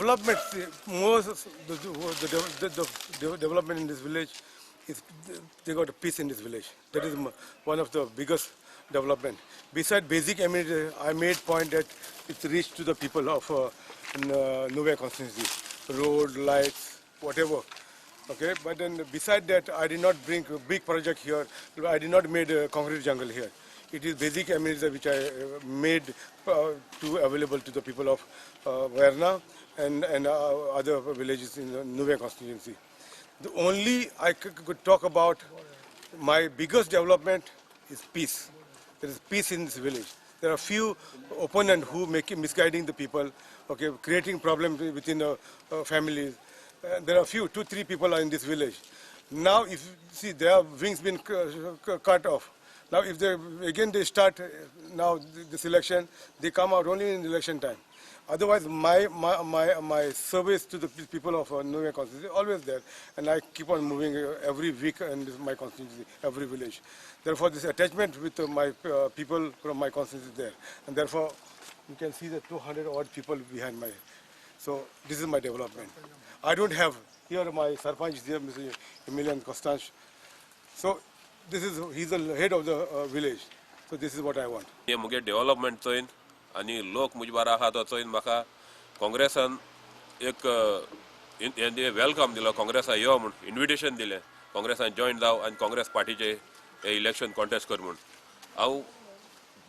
Development, most the development in this village is they got a peace in this village. That is one of the biggest development. Beside basic amenities, I made point that it's reached to the people of in, Nuvem constituency, road, lights, whatever. Okay, but then beside that, I did not bring a big project here. I did not made a concrete jungle here. It is basic amenities which I made to available to the people of Verna and other villages in the Nuvem constituency. The only I could talk about my biggest development is peace. There is peace in this village. There are few opponents who make misguiding the people, okay, creating problems within the families. There are few, two, three people are in this village. Now, if see, their wings been cut off. Now, if they again they start now this election, they come out only in election time. Otherwise, my service to the people of Nuvem constituency is always there, and I keep on moving every week in my constituency, every village. Therefore, this attachment with my people from my constituency is there, and therefore, you can see the 200 odd people behind my. So this is my development. I don't have here my sarpanch is here, Mr. Emilian Costanz. So this is he's the head of the village. So this is what I want. हे मुगे development चोयन आनी लोक म्हजे बारा आहा तो चोयन म्हाका काँग्रेसान एक welcome दिलो, काँग्रेसा यो म्हूण इन्विटेशन दिलें, काँग्रेसान जॉयन जाव आनी काँग्रेस पार्टीचे हे इलेक्शन कॉन्टेस्ट कर म्हूण. हांव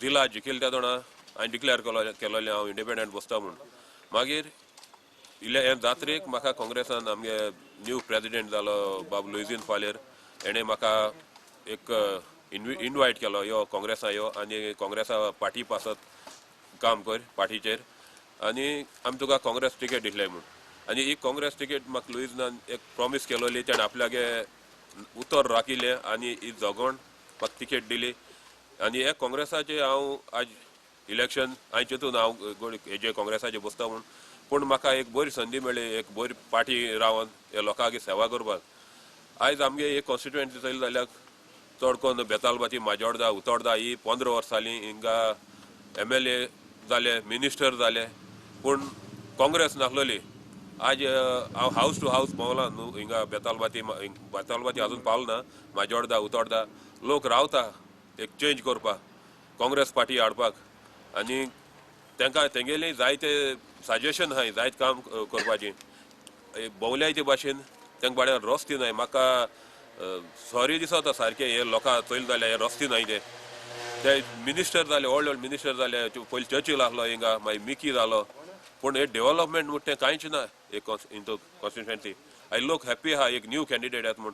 जिला जिखिल्ले त्या दोणा हांवें डिक्लेअर केलोलें हांव इंडिपेंडंट बसता म्हूण. मागीर इल्ले हे जात्रेक म्हाका काँग्रेसान आमगे न्यू प्रेजिडेंट जालो बाब लुईझीन फालेर, हेणें म्हाका एक इनवायट केलो, यो काँग्रेसा यो आनी काँग्रेसा पार्टी पासत काम कर पार्टीचेर आनी आमी तुका काँग्रेस टिकेट दितले म्हूण. आनी ही काँग्रेस टिकेट म्हाका लुईझनान एक प्रॉमीस केलोली, तेणें आपल्यागे उतर राखिल्लें आनी ही जगोवन म्हाका टिकेट दिली. आनी हे काँग्रेसाचे हांव आज इलेक्शन हांवें चिंतून हांव हेजे काँग्रेसाचे बसता म्हूण, पूण म्हाका एक बरी संदी मेळ्ळी एक बरी पार्टी रावन हे लोकांक सेवा करपाक. आयज आमगे एक कॉन्स्टिट्युएन्सी चोयली जाल्यार चड करून बेतालबाती, माजोर्दा, उतोर्दा ही 15 वर्सां जालीं हिंगा एमएलए जाले, मिनिस्टर जाले, पूण काँग्रेस नासलोली. आज हांव हावस टू हावस भोंवलां न्हू हिंगा बेतालबाती, बेतालबाती अजून पावलो ना, माजोर्दा, उतोर्दा लोक रावता एक चेंज करपाक, काँग्रेस पार्टी हाडपाक. आनी तांकां तेंगेली जायते सजेशन आहाय, जायते काम करपाचें. भोंवल्याय ते भाशेन तांकां बाड्यार रस्ते नाय. म्हाका सॉरी दिसता सारकें हे लोकां चोयले जाल्यार हे रस्ते नाय. ते ते मिनिस्टर जाले, व्हड व्हड मिनिस्टर जाले, पयलीं चर्चील आसलो हिंगा, मागीर मिकी जालो, पूण हे डेव्हलपमेंट म्हणटा तें कांयच ना. एक कॉन्स्टिट्युएन्सी आयज लोक हॅप्पी आहा एक न्यू कॅन्डिडेट येता म्हूण.